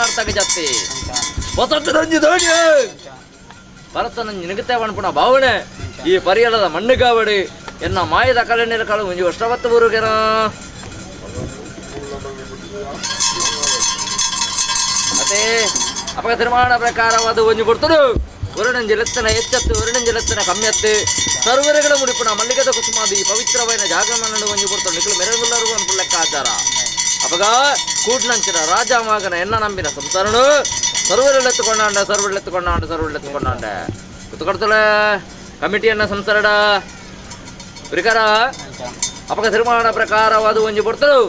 ನಾರ್ತಕ ಜತ್ತಿ ವಸಂತರಂಜಿ ದೋಣಿ ಭರತನಂಜಿ ನಿಗತೆ ಪಣಪುಣ ಭಾವನೆ ಈ ಪರಿಯಲದ ಮಣ್ಣು ಕಾವಡಿ ಎನ್ನ ಮಾಯದ ಕಲೆ ನಿಲಕಾಳು ಒಂಜಿ ಅಷ್ಟವತ್ತು ಬರುಗೆನ ಅದೇ ಅಪಗ ತೀರ್ಮಾನ ಪ್ರಕಾರವಾದ ಒಂಜಿ ಕೊಡ್ತರು ಒರಡಂಜಿ ಲೆತ್ತನ ಎಚ್ಚತ್ತು ಒರಡಂಜಿ ಲೆತ್ತನ ಕಮ್ಮಿಯತ್ತು ಸರ್ವರಗಳ ಮುಡಿಪುಣ ಮಲ್ಲಿಗದ ಕುಸುಮಾದಿ ಪವಿತ್ರವೈನ ಜಾಗಮನಡು ಒಂಜಿ ಕೊಡ್ತರು ನಿಕಲು ಮೆರಗುಲ್ಲರು ಅನ್ಪು ಲೆಕ್ಕಾಚಾರ ಅಪಗ ಕೂಡ್ನಂಚಿನ ರಾಜ ಮಗನ ಎನ್ನ ನಂಬಿನ ಸಂಸಾರನು ಸರ್ವರೆಲೆತ್ತುಕೊಂಡಾಂಡ ಸರ್ವರೆಲೆತ್ತುಕೊಂಡಾಂಡ ಸರ್ವರೆಲೆತ್ತುಕೊಂಡಾಂಡ ಗೊತ್ತುಕೊಡ್ತಲೆ ಕಮಿಟಿಯನ್ನ ಸಂಸಾರಡ ಪ್ರಕಾರ ಅಪಗ ತೀರ್ಮಾನ ಪ್ರಕಾರವಾದ ಒಂಜಿ ಕೊಡ್ತರು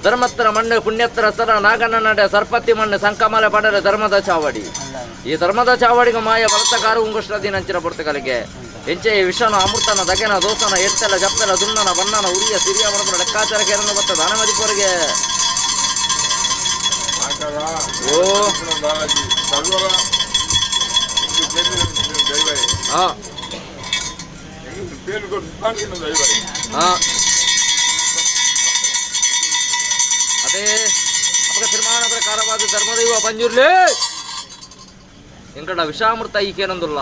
ಧರ್ಮತ್ತರ ಮಣ್ಣು ಪುಣ್ಯತ್ತರ ಸರ ನಾಗಣ್ಣ ನಡೆ ಸರ್ಪತಿ ಮಣ್ಣು ಸಂಕಮಲೆ ಪಡರೆ ಧರ್ಮದ ಚಾವಡಿ ಈ ಧರ್ಮದ ಚಾವಡಿಗೆ ಮಾಯ ಭರತಕಾರ ಉಂಗುಷ್ಣ ದಿನಂಚಿನ ಪೊರ್ತುಗಳಿಗೆ ಎಂಚೆ ಈ ವಿಷನ ಅಮೃತನ ದಗೆನ ದೋಸನ ಎತ್ತೆಲ ಜಪ್ಪೆಲ ದುನ್ನನ ಬಣ್ಣನ ಉರಿಯ ಸಿರಿಯ ಮಡಪನ ಲೆಕ್ಕಾಚಾರ ಕೇರನ ಬತ್ತ ದಾನಮದಿಪೋರಿಗೆ ಓ ಹಾ ಹಾ ಅದೇ ಅಪಗ ತೀರ್ಮಾನ ಪ್ರಕಾರವಾದ ಧರ್ಮದೈವ ಪಂಜುರ್ಲಿ ಎಂಕಡ ವಿಷಾಮೃತ ಈಕೇನೊಂದುಲ್ಲ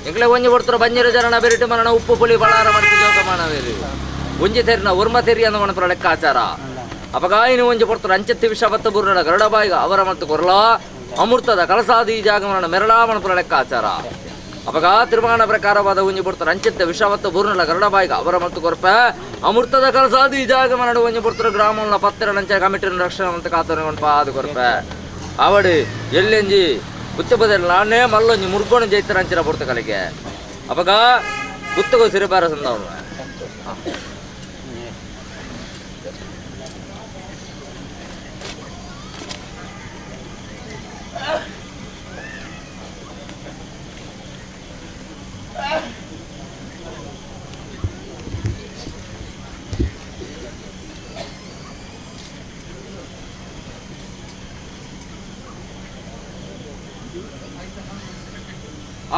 ಎಂಕ್ಲೆ ಒಂಜಿ ಕೊಡ್ತಾರ ಬಂಜಿರ ಜರಣ ಬೆರಿಟು ಮರಣ ಉಪ್ಪು ಪುಳಿ ಬಳಾರ ಮಡ್ತು ಜೋಗ ಮಾನವೇರು ಒಂಜಿ ತೆರಿನ ಒರ್ಮ ತೆರಿ ಅಂದ ಮಣಪುರ ಲೆಕ್ಕಾಚಾರ ಅಪಗಾಯಿನ ಒಂಜಿ ಕೊಡ್ತಾರ ಅಂಚೆತ್ತಿ ವಿಷ ಬತ್ತ ಬುರ್ನಡ ಗರುಡಬಾಯಿಗ ಅವರ ಮತ್ತು ಕೊರಲ ಅಮೃತದ ಕಲಸಾದಿ ಜಾಗಮರಣ ಮೆರಳಾ ಮಣಪುರ ಲೆಕ್ಕಾಚಾರ ಅಪಗ ತೀರ್ಮಾನ ಪ್ರಕಾರವಾದ ಒಂಜಿ ಕೊಡ್ತಾರ ಅಂಚೆತ್ತ ವಿಷವತ್ತ ಬೂರ್ನಲ ಗರುಡಬಾಯಿಗ ಅವರ ಮತ್ತು ಕೊರ್ಪ ಅಮೃತದ ಕಲಸಾದಿ ಜಾಗಮರಣ ಒಂಜಿ ಕೊಡ್ತಾರ ಗ್ರಾಮನ ಪತ್ತರ ನಂಚ ಕಮಿಟಿನ ರಕ್ಷಣೆ ಅಂತ ಕಾತನ ಪಾದು ಕೊರ್ಪ ಅವಡು ಎಲ್ಲೆಂಜಿ ಗುತ್ತಪದಲ್ಲಿ ನಾನೇ ಮಲ್ಲೊಂಜಿ ಮುರ್ಗೋಣ ಜೈತರ ಅಂಚಿನ ಪೊರ್ತ ಕಲಿಗೆ ಅಪಗ ಗುತ್ತಗೋ ಸಿರಿಬಾರ ಸಂದವನು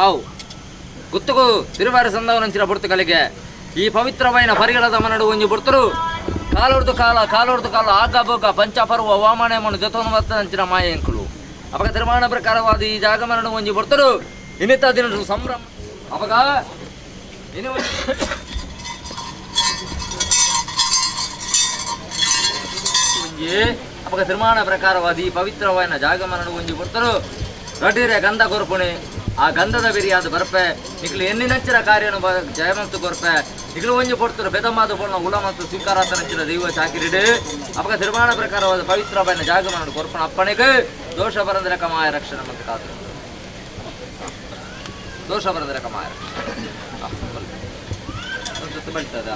ಆವು ಗುತ್ತುಗು ತಿರುವಾರ ಸಂದವನಂಚಿನ ಪೊರ್ತು ಕಲಿಗೆ ಈ ಪವಿತ್ರವಾಯಿನ ಪರಿಗಳದ ಮನಡು ಒಂಜಿ ಪೊರ್ತರು ಕಾಲೊರ್ದು ಕಾಲ ಕಾಲೊರ್ದು ಕಾಲ ಆಗ ಬೋಗ ಪಂಚಪರ್ವ ವಾಮನೆ ಮನು ಜೊತೊನು ಬತ್ತಂಚಿನ ಮಾಯ ಎಂಕುಲು ಅಪಗ ತೀರ್ಮಾನ ಪ್ರಕಾರವಾದ ಈ ಜಾಗ ಮನಡು ಒಂಜಿ ಪೊರ್ತರು ಇನ್ನಿತ ದಿನ ಸಂಭ್ರಮ ಅಪಗ ಇನ್ನು ಒಂಜಿ ಅಪಗ ತೀರ್ಮಾನ ಪ್ರಕಾರವಾದ ಈ ಪವಿತ್ರವಾಯಿನ ಜಾಗ ಮನಡು ಒಂಜಿ ಪೊರ್ತರು ರಟಿರೆ ಗಂಧ ಕೊರ್ಪುಣಿ ಆ ಗಂಧದ ಬಿರಿಯಾದ ಬರ್ಪೆ ನಿಕ್ಲು ಎನ್ನಿನಂಚಿನ ಕಾರ್ಯನು ಜಯಮಂತು ಕೊರ್ಪೆ ನಿಕ್ಲು ಒಂಜಿ ಪೊರ್ತರು ಬೆದಮಾದ ಪೊಣ್ಣ ಉಲ ಮತ್ತು ಸ್ವೀಕಾರಾತನಂಚಿನ ದೈವ ಚಾಕಿರಿಡು ಅಪಗ ತೀರ್ಮಾನ ಪ್ರಕಾರವಾದ ಪವಿತ್ರ ಬಣ್ಣ ಜಾಗಮನ ಕೊರ್ಪಣ ಅಪ್ಪಣೆಗೆ ದೋಷ ಬರಂದ್ರೆ ಕಮಾಯ ರಕ್ಷಣೆ ಮತ್ತು ಕಾತು ದೋಷ ಬರಂದ್ರೆ ಕಮಾಯ ರಕ್ಷಣೆ ಸುತ್ತ ಬೀಳ್ತದ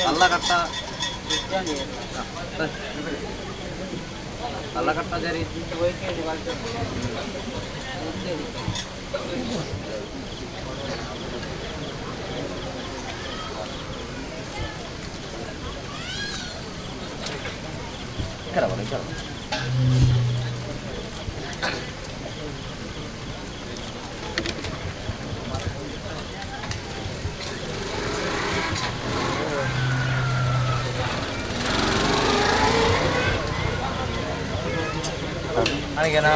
ಅಲ್ಲ ಕಟ್ಟ ಅಲ್ಲ ಕಟ್ಟ ಜರಿ ನನಗೇನಾ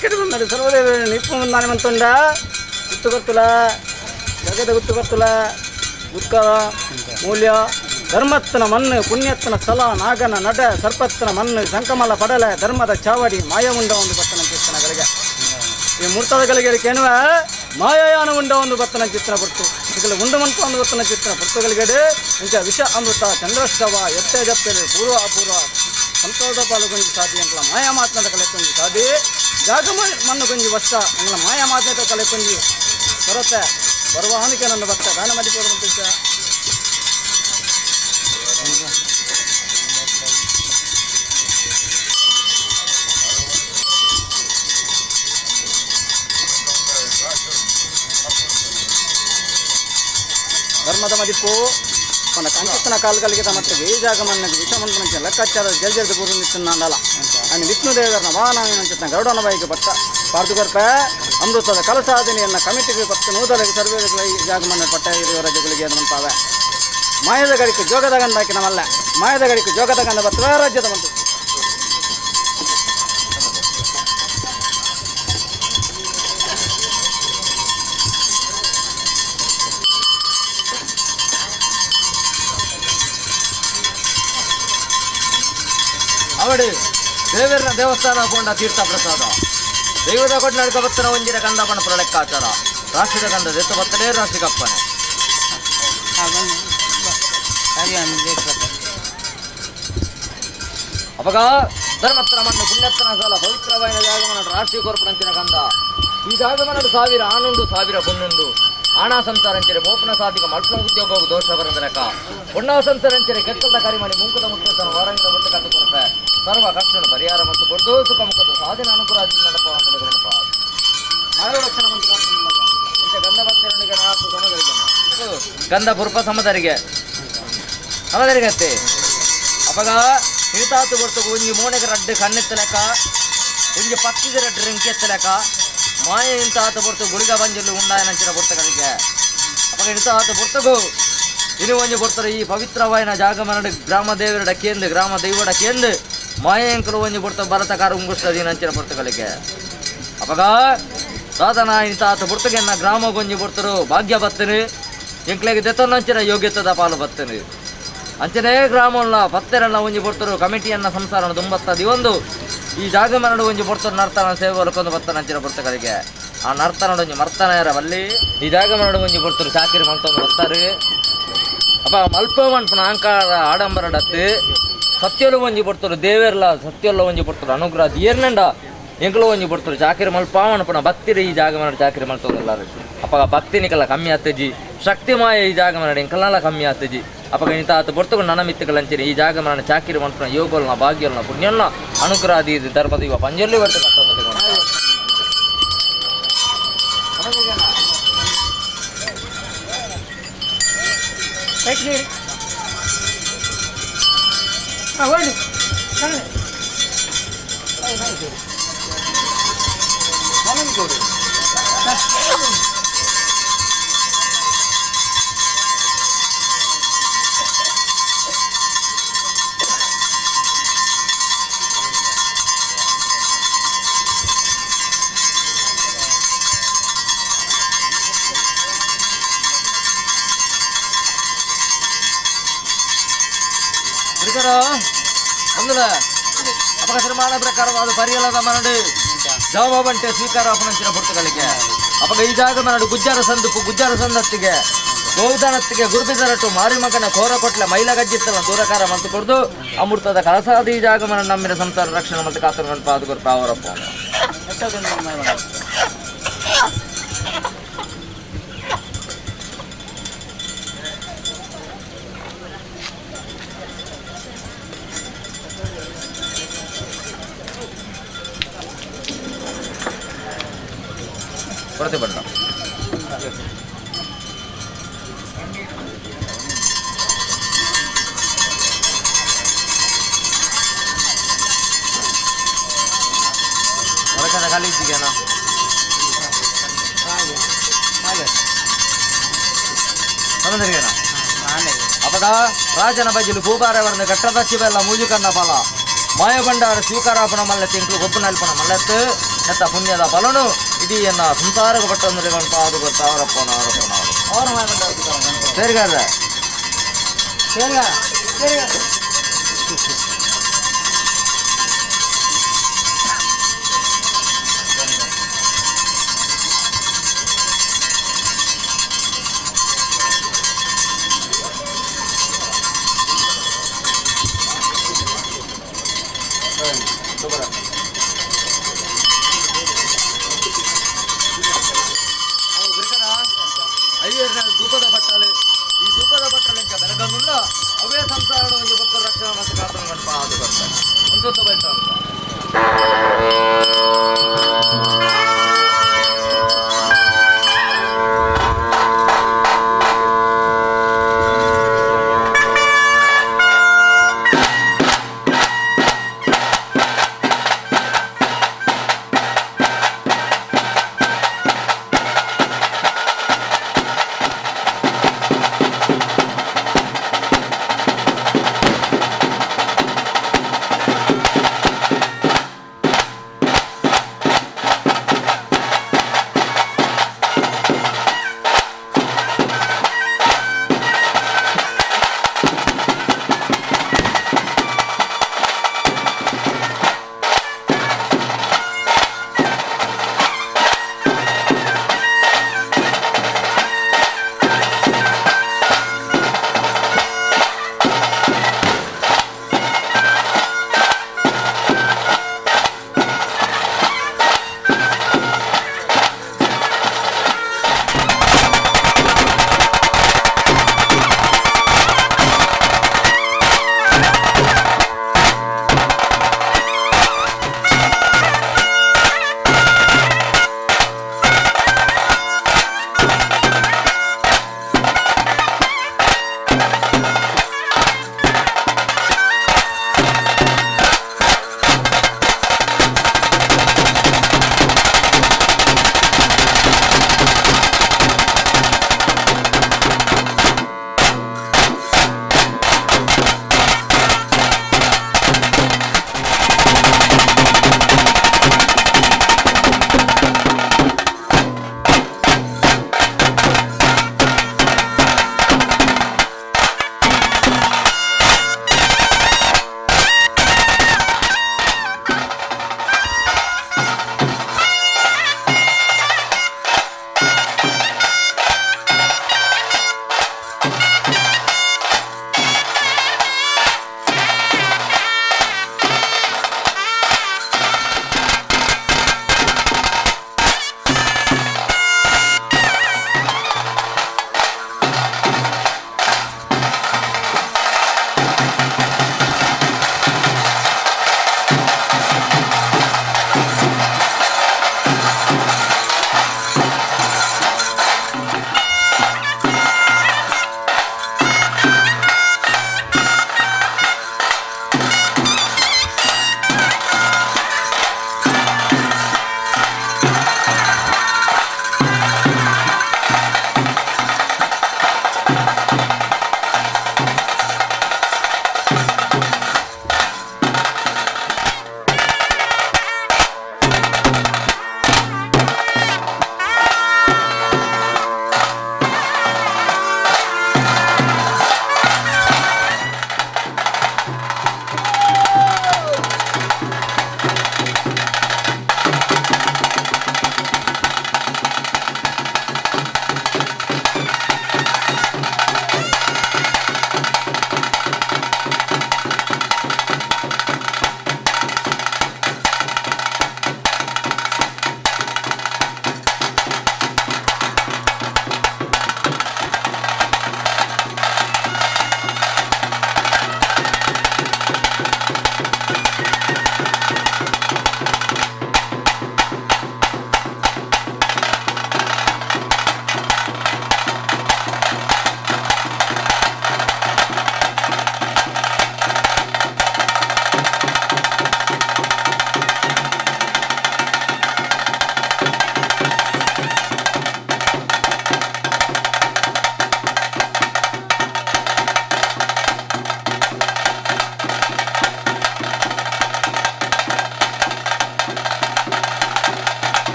ಸಾಕಿಟ್ಟು ಬಂದಡು ಸರ್ವದೇವ ನಿಪ್ಪು ಮುಂದಾನೆ ಮಂತುಂಡ ಗುತ್ತುಗೊತ್ತುಲ ಜಗದ ಗುತ್ತುಗೊತ್ತುಲ ಗುತ್ಕರ ಮೂಲ್ಯ ಧರ್ಮತ್ತನ ಮಣ್ಣು ಪುಣ್ಯತ್ತನ ಸ್ಥಳ ನಾಗನ ನಡ ಸರ್ಪತ್ತನ ಮಣ್ಣು ಸಂಕಮಲ ಪಡಲೆ ಧರ್ಮದ ಚಾವಡಿ ಮಾಯ ಉಂಡ ಒಂದು ಬತ್ತನ ಚಿತ್ತನಗಳಿಗೆ ಈ ಮೂರ್ತದ ಗಳಿಗೆ ಕೇನುವ ಮಾಯಾಯಾನ ಉಂಡ ಒಂದು ಬತ್ತನ ಚಿತ್ರ ಪುರ್ತು ಇದಕ್ಕೆ ಉಂಡು ಮಂತು ಒಂದು ಬತ್ತನ ಚಿತ್ರ ಪುರ್ತುಗಳಿಗೆ ಇಂಚ ವಿಷ ಅಮೃತ ಚಂದ್ರಷ್ಟವ ಎತ್ತೆ ಜಪ್ಪೆಲು ಪೂರ್ವ ಅಪೂರ್ವ ಸಂತೋಷ ಪಾಲು ಗೊಂಜಿ ಸಾದಿ ಅಂಕಲ ಮಾಯಾ ಮಾತನಾದ ಕಲೆ ಕೊಂಜಿ ಸಾದಿ ಜಾಗ ಮಣ್ಣು ಗೊಂಜಿ ವರ್ಷ ಅಂಕಲ ಮಾಯಾ ಮಾತನಾದ ಕಲೆ ಕೊಂಜಿ ಬರುತ್ತೆ ಬರುವ ಹಾನಿಕೆ ನನ್ನ ಭಕ್ತ ದಾನ ಮದಿಪುರ ಧರ್ಮದ ಮದಿಪು మన కంచిత్తన కాలుగలిగిత మట్టుకు ఏ జాగమన్నకు విషమంత ಲೆಕ್ಕಾಚಾರ ಜಲ್ಜಲ್ದ ಗುರು ನಿತ್ತನ್ನಲ್ಲ అని ವಿಷ್ಣುದೇವರನ ವಾಹನ ಚಿತ್ತ ಗರುಡನ ಬೈಗೆ ಭಟ್ಟ ಪಾರ್ದುಗರ್ಪ ಅಮೃತದ ಕಲಸಾಧನೆಯನ್ನ ಕಮಿಟಿಗೆ ಪತ್ತು ನೂದಲಗೆ ಸರ್ವೇಗಳ ಈ ಜಾಗಮನ್ನ ಪಟ್ಟ ರಾಜ್ಯಗಳಿಗೆ ಅಂತಾವೆ ಮಾಯದ ಗಡಿಗೆ ಜೋಗದ ಗಂಧ ಹಾಕಿ ನಮ್ಮಲ್ಲ ಮಾಯದ ಗಡಿಗೆ ಜೋಗದ ಗಂಧ ಬರ್ತವೆ ರಾಜ್ಯದ ಬಂತು ಅವಡು ದೇವರನ ದೇವಸ್ಥಾನ ಕೊಂಡ ತೀರ್ಥ ಪ್ರಸಾದ ದೈವದ ಕೊಟ್ಟನಾಡ್ಕ ಬತ್ತನ ಒಂಜಿನ ಕಂದ ಪಣ ಲೆಕ್ಕಾಚಾರ ರಾಷ್ಟ್ರದ ಕಂದ ದೆತ್ತ ಬತ್ತಲೇ ರಾಷ್ಟ್ರಕಪ್ಪನೆ ಅಪಗ ಧರ್ಮತ್ರ ಮಣ್ಣು ಪುಣ್ಯತ್ರನ ಸಾಲ ಪವಿತ್ರವಾಯಿನ ಜಾಗಮನ ರಾಷ್ಟ್ರೀಯ ಕೋರ್ಪಣಂಚಿನ ಕಂದ ಈ ಜಾಗಮನಡು ಸಾವಿರ ಆನುಂಡು ಸಾವಿರ ಪೊನ್ನುಂಡು ಆಣಾ ಸಂಸಾರಂಚಿರೆ ಬೋಪನ ಸಾಧಿಕ ಮಲ್ಪನ ಉದ್ಯೋಗ ದೋಷ ಬರಂದನಕ ಪೊಣ್ಣ ಸಂಸಾರಂಚಿರೆ ಕೆತ್ತದ ಕರಿಮಣಿ ಮುಂಕದ ಮುಖ್ಯಸ್ಥನ ವಾರಂಗದ ಒಟ್ಟು ಕಂಡು ಕೊರತೆ ಸರ್ವ ಕಷ್ಟನು ಪರಿಹಾರ ಮತ್ತು ಕೊಡ್ದು ಸುಖ ಮುಖದ ಸಾಧನ ಅನುಕೂಲ ನಡಪ ಗಣಪ ಗಂಧ ಭಕ್ತರನಿಗೆ ನಾಲ್ಕು ಸಮದರಿಗೆ ಗಂಧ ಪುರ್ಪ ಸಮದರಿಗೆ ಸಮದರಿಗೆ ಅತ್ತೆ ಅಪಗ ಹಿಡಿತಾತು ಕೊಡ್ತು ಒಂಜಿ ಮೋನೆಗೆ ರಡ್ಡು ಕಣ್ಣೆತ್ತಲೆಕ ಒಂಜಿ ಪಕ್ಕಿದ ರಡ್ಡು ರಿಂಕೆತ್ತಲೆಕ ಮಾಯ ಇಂತಾತ ಬೊರ್ತು ಗುಳಿಗ ಬಂಜಲು ಉಂಡಾಯನಂಚಿನ ಬೊರ್ತಗಳಿಗೆ ಅಪಗ ಇಂತಾತ ಬೊರ್ತಗು ಇನ್ನು ಒಂಜಿ ಬೊರ್ತರ ಈ ಪವಿತ್ರವಾಯಿನ ಜಾಗಮನಡು ಗ್ರಾಮ ದೇವರಡ ಕೇಂದ್ರ ಗ್ರಾಮ ದೈವಡ ಕೇಂದ್ರ ಮಾಯಂಕರು ಒಂಜಿ ಬೊರ್ತ ಭರತಕಾರ ಉಂಗುಷ್ಟದೀನಂಚಿನ ಬೊರ್ತಗಳಿಗೆ ಅಪಗ ಸಾಧನ ಇಂತಾತ ಬೊರ್ತಗೆನ್ನ ಗ್ರಾಮ ಗೊಂಜಿ ಬೊರ್ತರು ಭಾಗ್ಯ ಬತ್ತನು ಎಂಕ್ಲೆಗೆ ದೆತ್ತನಂಚಿನ ಯೋಗ್ಯತದ ಪಾಲು ಬತ್ತನು ಅಂಚನೇ ಗ್ರಾಮಲ್ಲ ಪತ್ತೆರನ್ನ ಒಂಜಿ ಬೊರ್ತರು ಕಮಿಟಿಯನ್ನ ಸಂಸಾರನ ದುಂಬತ್ತದಿ ಒಂದು ಈ ಜಾಗಮನಡು ಒಂಜಿ ಬೊರ್ತರು ನರ್ತನ ಸೇವೆ ಒಲಕೊಂದು ಬತ್ತನ ಅಂಚಿನ ಬೊರ್ತಗಳಿಗೆ ಆ ನರ್ತನಡು ಒಂಜಿ ಮರ್ತನ ಬಲ್ಲಿ ಈ ಜಾಗಮನಡು ಒಂಜಿ ಬೊರ್ತರು ಚಾಕಿರಿ ಮಲ್ತೊಂದು ಬರ್ತಾರೆ ಅಪ್ಪ ಮಲ್ಪ ಮನ್ಪನ ಅಹಂಕಾರ ಆಡಂಬರಡತ್ತು ಸತ್ಯಲು ಒಂಜಿ ಬೊರ್ತರು ದೇವೆರ್ಲ ಸತ್ಯಲ್ಲ ಒಂಜಿ ಬೊರ್ತರು ಅನುಗ್ರಹ ಏರ್ನಂಡ ಎಂಕಲು ಒಂಜಿ ಬೊರ್ತರು ಚಾಕಿರಿ ಮಲ್ಪ ಮನ್ಪನ ಭಕ್ತಿರಿ ಈ ಜಾಗಮನಡು ಚಾಕಿರಿ ಮಲ್ತೊಂದು ಅಪ್ಪ ಭಕ್ತಿ ನಿಕಲ ಕಮ್ಮಿ ಆತಜಿ ಶಕ್ತಿ ಮಾಯ ಈ ಜಾಗಮನಡು ಎಂಕಲ್ನೆಲ್ಲ ಕಮ್ಮಿ ಆತಜಿ ಅಪಗ ಇಂತಾತ ಬೊರ್ತುಗು ನನ ಮಿತ್ತುಗಳಂಚಿನ ಈ ಜಾಗಮನ ಚಾಕಿರಿ ಮನ್ಪನ ಯೋಗಲ್ನ ಭಾಗ್ಯಲ್ನ ಪುಣ್ಯಲ್ನ ಅನುಗ್ರಹ ಧರ್ಮದ ಇವ ಪಂಜಲ್ಲಿ ಬರ್ತ ಅಪಗ ತೀರ್ಮಾನ ಪ್ರಕಾರವಾದ ಪರಿಯಲದ ಮನಡು ಜಾಮಬಂಟೆ ಸ್ವೀಕಾರ ಅಪನಂಚಿನ ಪುರ್ತಗಳಿಗೆ ಅಪಗ ಈ ಜಾಗ ಮನಡು ಗುಜ್ಜಾರ ಸಂದುಪು ಗುಜ್ಜಾರ ಸಂದತ್ತಿಗೆ ಗೋದಾನತ್ತಿಗೆ ಗುರುಬಿದರಟು ಮಾರಿಮಗನ ಕೋರ ಕೊಟ್ಲೆ ಮೈಲ ಗಜ್ಜಿತ್ತಲ ದೂರಕಾರ ಮಂತು ಕೊಡ್ದು ಅಮೃತದ ಕಲಸಾದ ಈ ಜಾಗ ಮನ ನಮ್ಮಿನ ಸಂಸಾರ ರಕ್ಷಣೆ ಮತ್ತು ಕಾತುರ ಗಣಪ ಅದು ಕೊರ್ಪ ಅವರಪ್ಪ ಪ್ರತಿಬಂಧ ಖಾಲಿ ಇದ್ದೀಗೇನ ಅಪಗ ರಾಜನ ಬಜ್ಜಿಲು ಭೂಭಾರವರನ್ನು ಕಟ್ಟದ ಶಿವೆಲ್ಲ ಮೂಜುಕನ್ನ ಫಲ ಮಾಯಭಂಡಾರ ಸ್ವೀಕಾರಾಪಣ ಮಲ್ಲ ತಿಂಗಳು ಗೊಬ್ಬು ನಲ್ಪಣ ಮಲ್ಲತ್ತು ನೆತ್ತ ಪುಣ್ಯದ ಫಲನು ಇಡೀ ಎನ್ನ ಸಂಸಾರಕ್ಕೆ ಪಟ್ಟಂದ್ರೆ ಪಾದು ಗೊತ್ತಾವರಪ್ಪನ ಅವರಪ್ಪನ. ಸರಿಗಾರ. ಸರಿ ಸರಿ. ಅಯ್ಯರ್ನ ಧೂಪದ ಬಟ್ಟಲು, ಈ ಧೂಪದ ಬಟ್ಟಲು ಇಂಚ ಬೆಳಗಂದುಂಡ ಅವೇ ಸಂಸಾರದ ಒಂದು ಭಕ್ತರ ರಕ್ಷಣೆ ಮತ್ತು ಕಾತನ ಗಣಪ ಅದು ಬರ್ತಾರೆ ಒಂದು ಸುತ್ತ ಬೈತ.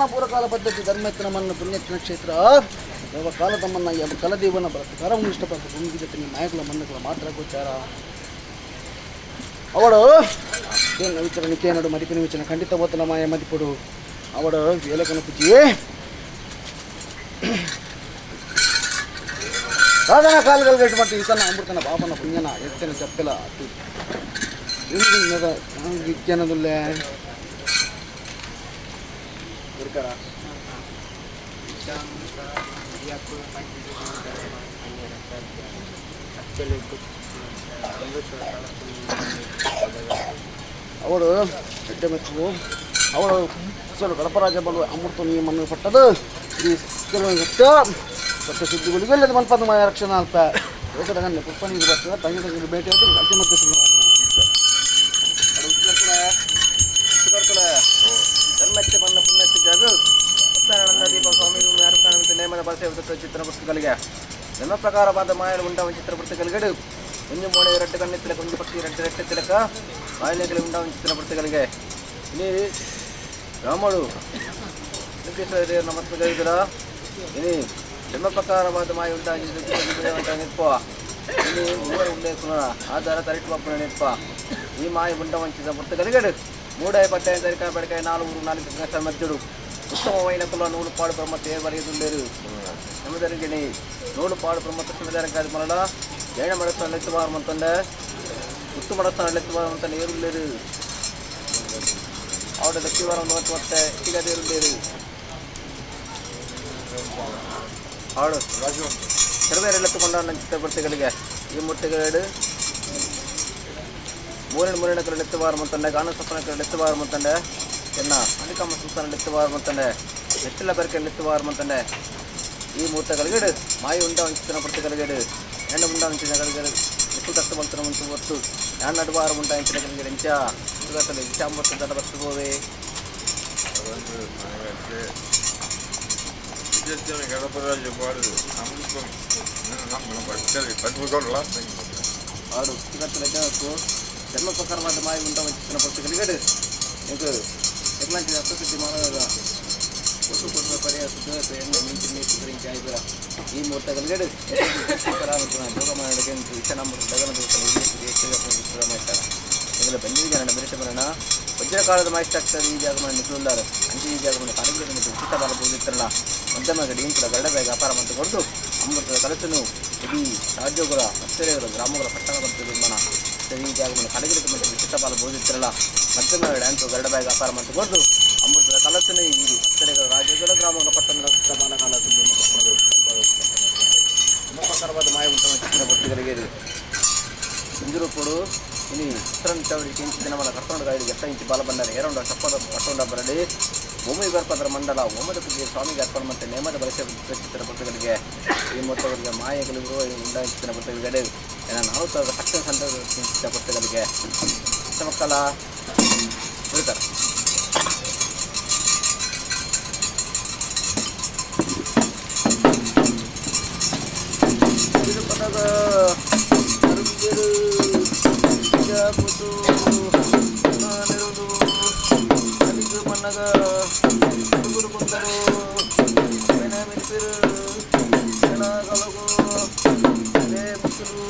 ಸನಾತನ ಪೂರ್ವಕಾಲ ಪದ್ಧತಿ ಧರ್ಮೆತ್ತಿನ ಮಣ್ಣು ಪುಣ್ಯತ್ತಿನ ಕ್ಷೇತ್ರ ಯಾವ ಕಾಲದ ಮನ್ನ ಯಾವ ಕಲದೇವನ ಬಲತ್ಕಾರ ಇಷ್ಟಪಟ್ಟು ಭೂಮಿಗೆ ನಾಯಕಲ ಮಣ್ಣುಗಳ ಮಾತ್ರ ಗೋಚಾರ. ಅವಳು ಏನು ವಿಚಾರ ನಿಕೇನಡು ಮದಿಪಿನ ವಿಚಾರ ಖಂಡಿತ ಓತನ ಮಾಯ ಮದಿಪುಡು ಅವಳು ವೇಲಕನ ಪೂಜಿಯೇ ಸಾಧನ ಕಾಲಗಳು ಮತ್ತು ಈತನ ಅಮೃತನ ಬಾಬನ ಪುಣ್ಯನ ಎತ್ತನ ಚಪ್ಪಲ ವಿಜ್ಞಾನದಲ್ಲೇ ಗುರುಕರ. ಅವಳು ಎಡ್ಡೆ ಮೆಚ್ಚು ಅವಳು ಸರ್ ಗಣಪರಾಜ ಬಲು ಅಮೃತ ನಿಯಮನ್ನು ಪಟ್ಟದು ಈ ಸತ್ಯ ಸತ್ಯ ಸಿದ್ಧಿಗಳಿಗೆ ಅದು ಮನ್ಪದ ಮಾಯ ರಕ್ಷಣಾ ಅಲ್ಪ ಲೋಕದ ಗಣ್ಯ ಪುಷ್ಪನಿಗೆ ಬರ್ತದೆ ತಂಗಿ ತಂಗಿ ಭೇಟಿ ಆಯ್ತು ಅತಿ ಮತ್ತೆ. ಧರ್ಮಕ್ಕೆ ಬಣ್ಣ ಪುಣ್ಯಕ್ಕೆ ಜಾಗ ಉತ್ತರಾನಂದ ದೀಪ ಸ್ವಾಮಿ ಯಾರು ನೇಮದ ಭಾಷೆ ಚಿತ್ರ ಪುಸ್ತಕಗಳಿಗೆ ಧರ್ಮ ಪ್ರಕಾರವಾದ ಮಾಯಲು ಉಂಡವ ಚಿತ್ರ ಪುಸ್ತಕಗಳಿಗೆ ಒಂಜು ಮೋಣೆ ಎರಡು ಕಣ್ಣು ತಿಲಕ ಒಂದು ಪಕ್ಷಿ ಎರಡು ರೆಟ್ಟೆ ತಿಲಕ ಮಾಯಲೆಗಳು ಉಂಡವ ಚಿತ್ರ ಪುಸ್ತಕಗಳಿಗೆ ಇನಿ ರಾಮಳು ನಮಸ್ಕಾರ. ಇನಿ ಧರ್ಮ ಪ್ರಕಾರವಾದ ಮಾಯ ಉಂಟ ನಿಪ್ಪ ಇನಿ ಮೂವರು ಉಲ್ಲೇಖ ಆಧಾರ ತರಿಟು ಬಪ್ಪನ ನಿಪ್ಪ ಈ ಮಾಯ ಉಂಡ ವಂಚಿತ ಪುಸ್ತಕಗಳಿಗೆ ಮೂಡಾಯ ಪಟ್ಟಾಯ ತರಿಕಾಯ ಪಡಕಾಯ ನಾಲ್ವರು ನಾಲ್ಕು ಮಧ್ಯಡು ಉತ್ತಮವೈನ ಕುಲ ನೂಲು ಪಾಡು ಬ್ರಹ್ಮ ತೇವರಿಯುಳ್ಳೇರು ನಮದರಿಗಿಣಿ ನೂಲು ಪಾಡು ಬ್ರಹ್ಮ ತಕ್ಷಣದರಕಾದ ಮರಳ ಜೈನ ಮಡಸ್ಥಾನ ಲೆತ್ತುವಾರ ಮಂತಂಡೆ ಉತ್ತು ಮಡಸ್ಥಾನ ಲೆತ್ತುವಾರ ಮಂತಂಡೆ ಏರುಳ್ಳೇರು ಅವಡ ಲಕ್ಷ್ಮೀವಾರ ಒಂದು ಮತ್ತೆ ಈಗ ದೇರುಳ್ಳೇರು ಅವಳು ಸರ್ವೇರ್ ಎತ್ತುಕೊಂಡ ನನ್ನ ಚಿತ್ರಪರ್ತಿಗಳಿಗೆ ಈ ಮೂರ್ತಿಗಳು ಮೂರಿನ ಮೂರಿನ ಎತ್ತುವಾರ ಮಂತಂಡೆ ಗಾನ ಸಪ್ಪನ ಎತ್ತುವಾರ ಮಂತಂಡೆ ಎನ್ನ ಅನಿಕಮ್ಮ ಸುಲ್ತಾನ ಎತ್ತುವಾರ ಮಂತಂಡೆ ಎತ್ತಿಲ ಬೆರಕೆ ಎತ್ತುವಾರ ಮಂತಂಡೆ ಈ ಮೂರ್ತಗಳಿಗೆ ಮಾಯಿ ಉಂಡ ವಂಚಿತನ ಪ್ರತಿಗಳಿಗೆ ಹೆಣ್ಣು ಉಂಡ ವಂಚಿನ ಗಳಿಗೆ ఎక్కువ తట్టు మంచి వస్తు యాన్ నడువారం ఉంటాయి ఇంచా ఇంచా దడ బతుకోవే. ఆడు జన్మ ప్రకారವಾದ ಮಾಯ ಉಂಟ ವಂಚಿತನ ಪ್ರತಿಗಳಿಗೆ నీకు ఎట్లాంటి అష్టసిద్ధి మానవ కొట్టు కొట్టు పరిహాಸ మించి నీకు గురించి అయిపోయా ఈ మూర్తగలిగాడు ఇందులో ಬಂದಿಗೆ ಮೆರಿಟ ಬರೋಣ ವಜ್ರಕಾಲದ ಮಾಯಿಷ್ಟಾಗ್ತದೆ. ಈ ಜಾಗ ನಿಖಲುಲ್ಲಾರು ಅಂಚೆ ಈ ಜಾಗವನ್ನು ಕಾಲಿಗೆ ಮತ್ತು ಉಚಿತ ಬಾಲ ಬೋಧಿತ್ತರಲ್ಲ ಮಧ್ಯಮ ಗಡಿ ಗರಡ ಬೇಗ ಅಪಾರ ಮಂತು ಕೊಟ್ಟು ಅಮೃತದ ಕಲಸನು ಇಡೀ ರಾಜ್ಯಗಳ ಹತ್ತಿರಗಳ ಗ್ರಾಮಗಳ ಪಟ್ಟಣ ಬಂತು ನಿರ್ಮಾಣ. ಈ ಜಾಗವನ್ನು ಕಾಲಿಗೆ ಮತ್ತು ಉಚಿತ ಬಾಲ ಬೋಧಿತ್ತರಲ್ಲ ಮಧ್ಯಮ ಡ್ಯಾಂತು ಗರಡ ಬೇಗ ಅಪಾರ ಮಂತು ಕೊಟ್ಟು ಅಮೃತದ ಕಲಸನು ಈ ಹತ್ತಿರಗಳ ರಾಜ್ಯಗಳ ಗ್ರಾಮಗಳ ಪಟ್ಟಣದ ಬಾಲ ಕಾಲ ಪ್ರಕಾರವಾದ ಮಾಯ ಉಂಟು ಚಿತ್ರ ಭಕ್ತಿಗಳಿಗೆ ಇಂದಿರುಪುಡು ಇನಿ ಉತ್ತರನ್ ಚೌರಿ ಕೆಂಚಿ ದಿನಮಲ ಕರ್ತೊಂಡ ಗಾಡಿ ಎತ್ತ ಇಂಚಿ ಬಾಲ ಬಂದರೆ ಏರೊಂಡ ಚಪ್ಪದ ಪಟ್ಟೊಂಡ ಬರಡಿ ಭೂಮಿ ಗರ್ಭದ್ರ ಮಂಡಲ ಹೋಮದ ಪೂಜೆ ಸ್ವಾಮಿಗೆ ಅರ್ಪಣೆ ಮತ್ತು ನೇಮದ ಬಳಕೆ ಚಿತ್ರ ಭಕ್ತಗಳಿಗೆ ಈ ಮೊತ್ತಗಳಿಗೆ ಮಾಯೆಗಳಿಗೂ ಉಂಡಾಯಿಸಿದ ಭಕ್ತಗಳಿಗೆ ನಾವು ಸಕ್ಷ ಸಂತ ಭಕ್ತಗಳಿಗೆ ಮಕ್ಕಳ ಹೇಳ್ತಾರೆ. ತಿರುಪನಗ ಅರುಂಜರು ಬಿಜಾಪುತು ನಾನೆರುದು ಅಲಿಗು ಪನ್ನಗ ಗುರು ಕೊಂದರು ಮಿರ್ಪಿರು ಕಲಗು ಲೇ ಮುತ್ತುಲು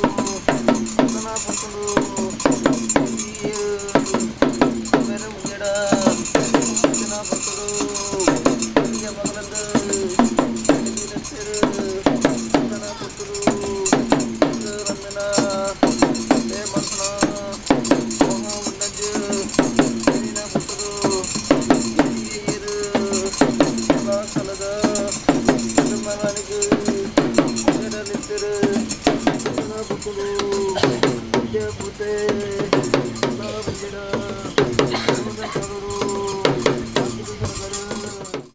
ಪುತ್ತುಲು ಮುಂಜಡ ಪುತ್ತುಲು ಮಗಳಂದು ಪುತ್ತುಲು